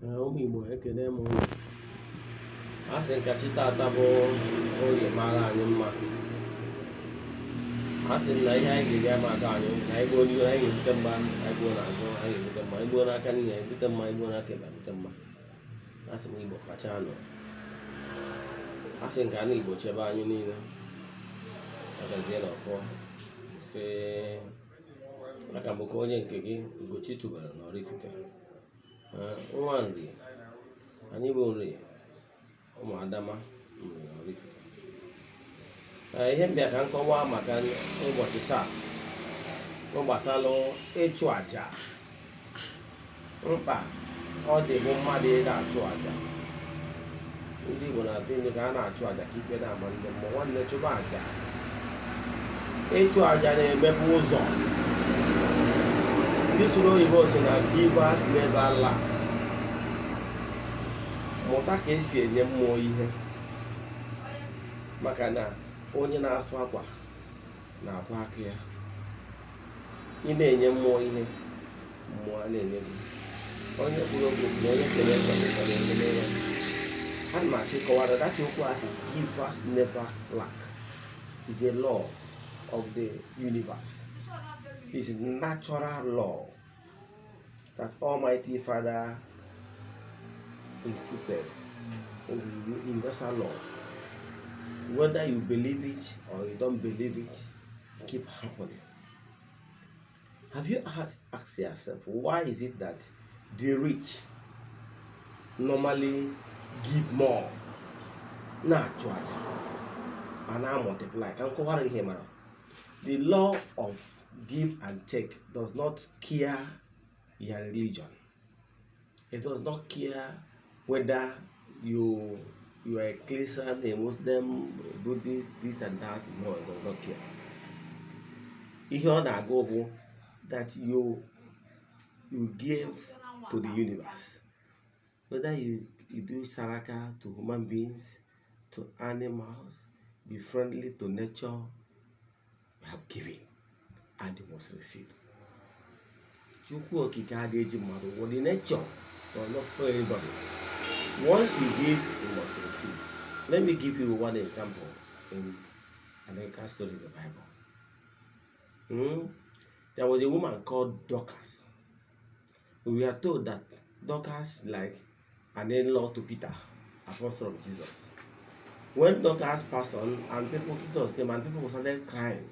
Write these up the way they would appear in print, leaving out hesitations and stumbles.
Ụmụ Igbo, ekene m unu. A sị nka chi tata bụ Orie mara anyị mma. A sị na ihe anyị ga-eri ama aka anyị, na anyị gbuo n'ihu, anyị ga-ebute mma. Anyị gbuo n'azụ, anyị ga-ebute mma. Anyị gbuo n'aka nri, anyị ebute mma. Anyị gbuo n'aka ekpe, ebute mma. A sị m, Igbo kacha nụ. A sị nke anụ Igbo chebe anyị niile, agazie n'ọfọ. Sị aka m ka onye nke gị, Ugochi tubelu na Oraifite. Nwa Nri, anyị bụ Nri ụmụ Adama Nri na Oraifite. Ihe m bịa ka m kọwaa maka ụbọchị taa bụ gbasara ịchụ àjà, mkpa ọ dị bụ mmadụ ịda achụ àjà. Ndị Igbo na-atụ ilu ka a na-achụ àjà ka ikpe na-ama ndị mmụọ. Nwanne, chụba àjà. Ịchụ àjà na-emepe ụzọ. Ndị soro oyibo si na givers never lack. Mụta ka esi enye mmụọ ihe, maka na onye na-asụ akwa na-akwọ aka ya. Ị na-enye mmụọ ihe, mmụọ a na-enye gị. Onye kwuru okwu si na onye kele sọsọ na-ekele ya. Ana m achọ ịkọwara that okwu a sị "givers never lack" is a law of the universe, is natural law that Almighty Father instituted in the universal law. Whether you believe it or you don't believe it, it keep happening. Have you asked yourself, why is it that the rich normally give more? Na-achụ aja a na-multiply. Ka m kọwara ihe mara, the law of give and take does not care your religion. It does not care whether you are a Christian, a Muslim, a Buddhist, this and that. No, it does not care. Ihe ọ na-agụ bụ that you give to the universe. Whether you do saraka to human beings, to animals, be friendly to nature, you have given and you must receive. Chukwu Okike adịghị eji mmadụ ụgwọ. The nature does not pay anybody. Once you give, you must receive. Let me give you one example in an American story in the Bible. There was a woman called Dorcas. We are told that Dorcas is like an in-law to Peter, apostle of Jesus. When Dorcas passed on and people, Jesus came and people started crying,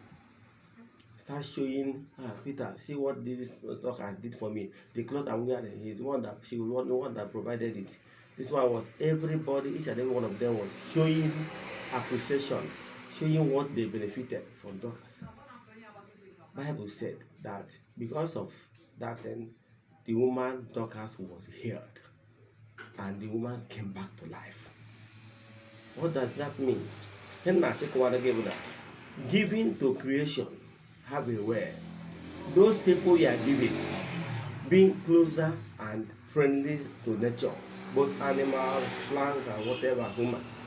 start showing, "Ah, Peter, see what this Dorcas did for me. The cloth I'm wearing, he's the one that she was the one that provided it." This one was everybody, each and every one of them was showing appreciation, showing what they benefited from Dorcas. Bible said that because of that, then the woman Dorcas was healed and the woman came back to life. What does that mean? Ihe m na-achịkọwara gị bụ na giving to creation have a way. Those people you are giving, being closer and friendly to nature, both animals, plants, and whatever, humans,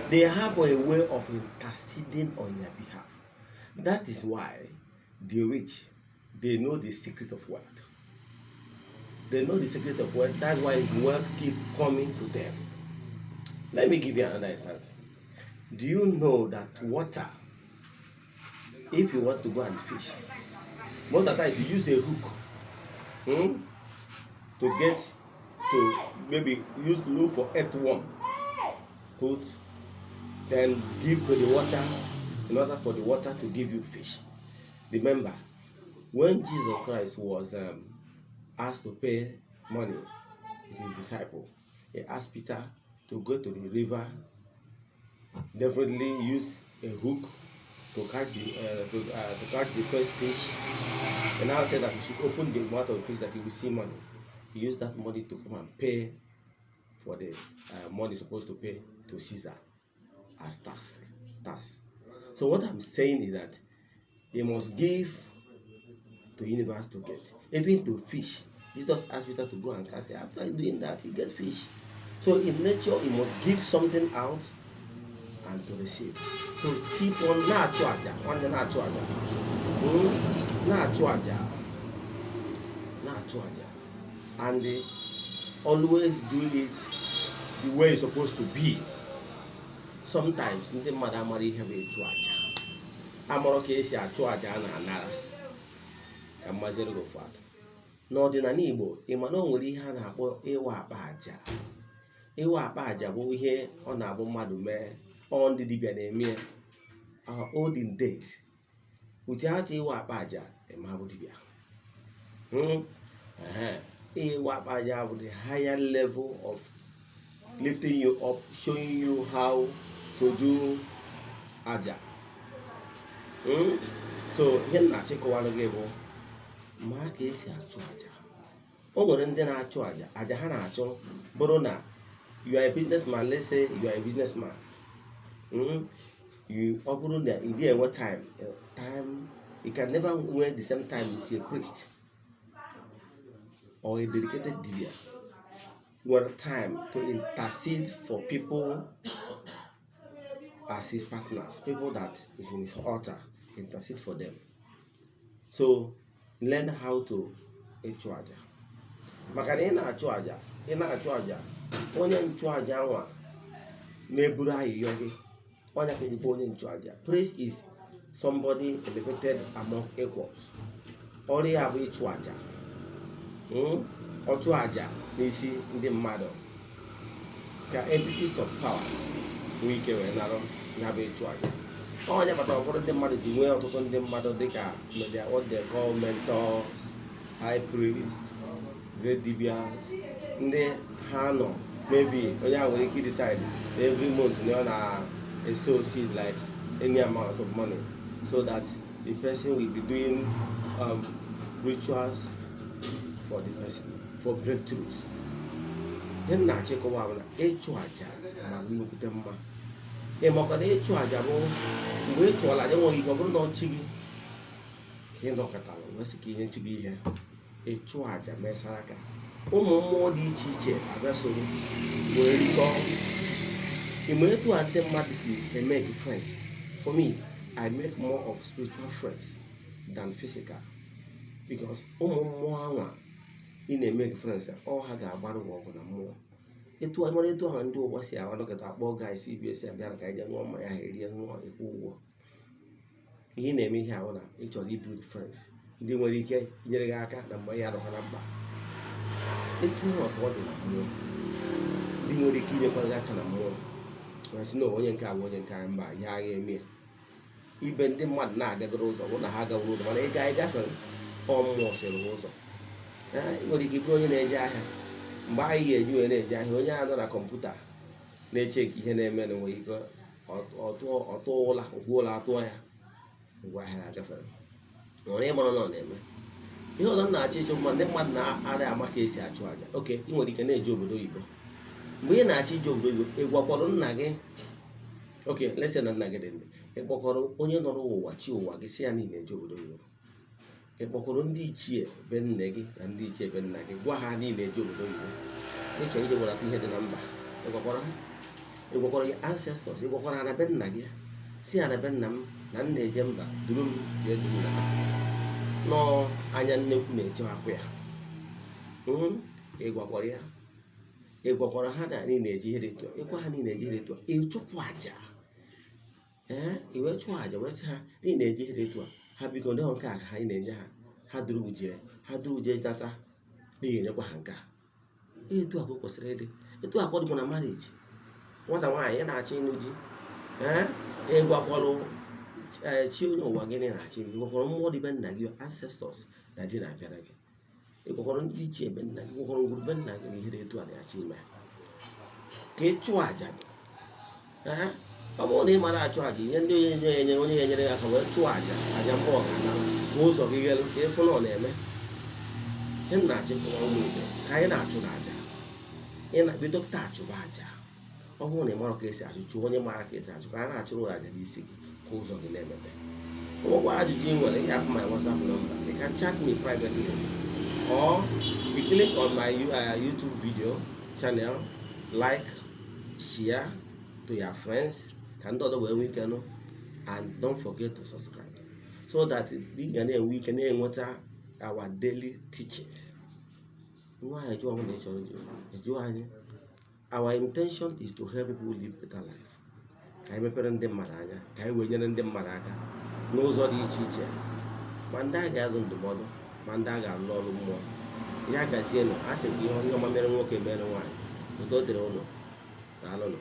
they have a way of interceding on your behalf. That is why the rich, they know the secret of wealth. They know the secret of wealth. That's why wealth keep coming to them. Let me give you another instance. Do you know that water, if you want to go and fish, most of the times you use a hook, to get to maybe use look for earthworm, put, then give to the water in order for the water to give you fish. Remember, when Jesus Christ was asked to pay money with his disciple, he asked Peter to go to the river, definitely use a hook to catch the first fish, and now said that he should open the mouth of the fish, that he will see money. He used that money to come and pay for the money supposed to pay to Caesar as tax. Tax. So what I'm saying is that you must give to universe to get. Even to fish. Jesus asked Peter to go and cast it. After doing that, he gets fish. So in nature, you must give something out and to receive. So keep on na-achụ aja, nwanne, na-achụ aja. Na-achụ aja. Na-achụ aja. And Always do it the way it's supposed to be. Sometimes ndị mmadụ amara ihe bụ ịchụ aja, amarọ ka esi achụ aja a na-anara. Ka mmaziri gị ofu atụ n'ọdịnala Igbo, ị ma na o nwere ihe a na-akpọ ịwa akpa aja. Ịwa akpa aja bụ ihe ọ na-abụ mmadụ mee, ọ ndị dibịa na-eme ya our olden days. Without ịwa akpa aja, eme abụ dibịa. Ịwa akpa aja bụ the higher level of lifting you up, showing you how to do aja. So ihe m na-achịkọwara gị bụ ma ka esi achụ aja. O nwere ndị na-achụ aja, aja ha na-achụ bụrụ na you are a businessman. Let's say you are a businessman. You, ọ bụrụ na ị dịghị enwe time, you can never nwee the same time with a priest or a dedicated dibia nwere time to intercede for people as his partners, people that is in his altar, intercede for them. So learn how to ịchụ aja, maka na ị na-achụ aja, ị na-achụ aja, onye nchụaja nwa na-eburu ayịyọ gị, onye ka ejikwa onye nchụaja. Priest is somebody elevated among equals. Ọrụ ya bụ ịchụ aja. Ọchụ aja n'isi ndị mmadụ ka entities of powers nwee ike wee narụ ya bụ ịchụ aja. Onye kpatara ụfọdụ ndị mmadụ ji nwee ọtụtụ ndị mmadụ dịka what they call mentors, high priest, great dibias, ndị ha nọ. Maybe onye ahụ nwere ike decide every month na ọ na-sow seed, like any amount of money, so that the person will be doing rituals for the person for breakthroughs. Ihe m na-achịkọwa bụ na ịchụ àjà mara nnukwute mma. Ị makwa na ịchụ àjà bụ mgbe ị chụọla àjà, nweghị ike ọ bụrụ na ọchị gị ka ị nọkọtara wee sị ka ihe nchi gị ihe ịchụ àjà mesara aka, ụmụ mmụọ dị iche iche abịa soro wee rikọọ. Ịma etu a ndị mmadụ si emeke friends? For me, I make more of spiritual friends than physical, because ụmụ mmụọ anwa ị na-emeke friends, ọ ha ga-agbara gị ọgụ na mmụọ. Etu mara etu ahụ ndị ụwa si anọkọta akpọ guys ibi esi abịa ka anyị jee ṅụọ mmanya, ha erie, ṅụọ, ịkwụ ụgwọ. Ihe ị na-eme ihe ahụ na ị chọrọ ibuild friends ndị nwere ike inyere gị aka na mgbe ya nọkwa na mkpa. Etu ahụ ka ọ dị na mmụọ, ndị nwere ike inyekwara gị aka na mmụọ ma sị na onye nke a bụ onye nke a, mba, ihe agha eme ya. Ibe ndị mmadụ na-agagoro ụzọ bụ na ha agaworo ụzọ, mana ịga ịgafere, ọ mmụọ sịrị ụzọ. Ee, ị nwere ike ịbụrụ onye na-eje ahịa. Mgbe anyị ga-eji wee na-eje ahịa, onye ahụ nọ na kọmputa na-eche ka ihe na-eme na nwere ike ọtụ ụla okwu ụla atụọ ya ngwa ahịa agafere. Nwere ịmara na ọ na-eme ihe ọzọ m na-achọ ịchụ mma. Ndị mmadụ na-adịghị ama ka esi achụ àjà. Oke ị nwere ike na-eje obodo oyibo. Mgbe ị na-achọ ije obodo oyibo, ị gwakwara nna gị? Oke lesi na nna gị dị ndụ, ị kpọkọrọ onye nọrọ ụwa, chi ụwa gị, si ya niile eje obodo oyibo? Ị kpọkọrọ ndị ichie be nne gị na ndị ichie be nna gị, gwa ha niile eje obodo oyibo, ịchọ ije welata ihe dị na mba? Ị gwakwara ha? Ị gwakwara gị ancestors? Ị gwakwara ha na be nna gị, si ya na be nna m na nna eje mba, duru m jee, duru m nata nọọ anya nnekwu na-echewakwa ya? Ị gwakwara ya? Ị gwakwara ha na anyị na-eji ihe dị etu a? Ịgwa ha niile eji ihe dị etu a, ị chụpụ àjà. Ee, i wee chụọ àjà wee sị ha niile na-eji ihe dị etu a, ha biko ndị nke a ka anyị na-enye ha, ha duru jee, ha duru jee nata, n'ihi enyekwa ha nke a. Etu a ka o kwesịrị ịdị. Etu a ka ọ dịkwa na marriage. Nwata nwaanyị ya na-achọ ịnụ di, ee, ịgwakwalụ ee chi onye ụwa gị na-achọ ịnụ, ịgwakwara mmụọ dị be nna gị, ancestors, na di na-abịara gị? Ịgwakwara ndị ichie be nna gị, gwakwara ngwuru be nna gị na ihe dị etu a na-achọ ime ka ị chụọ àjà? Ee, ọ bụrụ na ị mara achụ àjà, nye ndị onye nye enye onye ya enyere gị aka wee chụọ àjà, àjà mmụọ ga-anara ka ụzọ gị ghelu, ka ịfụ na ọ na-eme. Ihe m na-achịkọwa, ụmụ Igbo, ka anyị na-achụ na àjà. Ị na-bido taa chụba àjà. Ọ bụrụ na ị mara ka esi achụ, chụọ onye mara ka esi achụ, ka a na-achụrụ gị àjà n'isi gị ka ụzọ gị na-emepe. Nwekwa ajụjụ ị nwere, ị ga-afụ my WhatsApp number. You can chat me privately or you click on my YouTube video channel, like, share to your friends ka ndị ọzọ wee nwee ike nụ, and don't forget to subscribe so that ị ga na-enwe ike na-enweta our daily teachings. Nwa anyị, jụọ ọbụla ị chọrọ ịjụ, ịjụ anyị. Our intention is to help people live better life. Ka anyị mepere ndị mmadụ anya, ka anyị wee nyere ndị mmadụ aka n'ụzọ dị iche iche, ma ndị a ga-adụ ndụmọdụ, ma ndị a ga-alụ ọrụ mmụọ. Ya gazienụ. A sị m ka ihe onye ọma mere nwoke, mere nwaanyị. Udo dịrị ụnụ. Daalụnụ.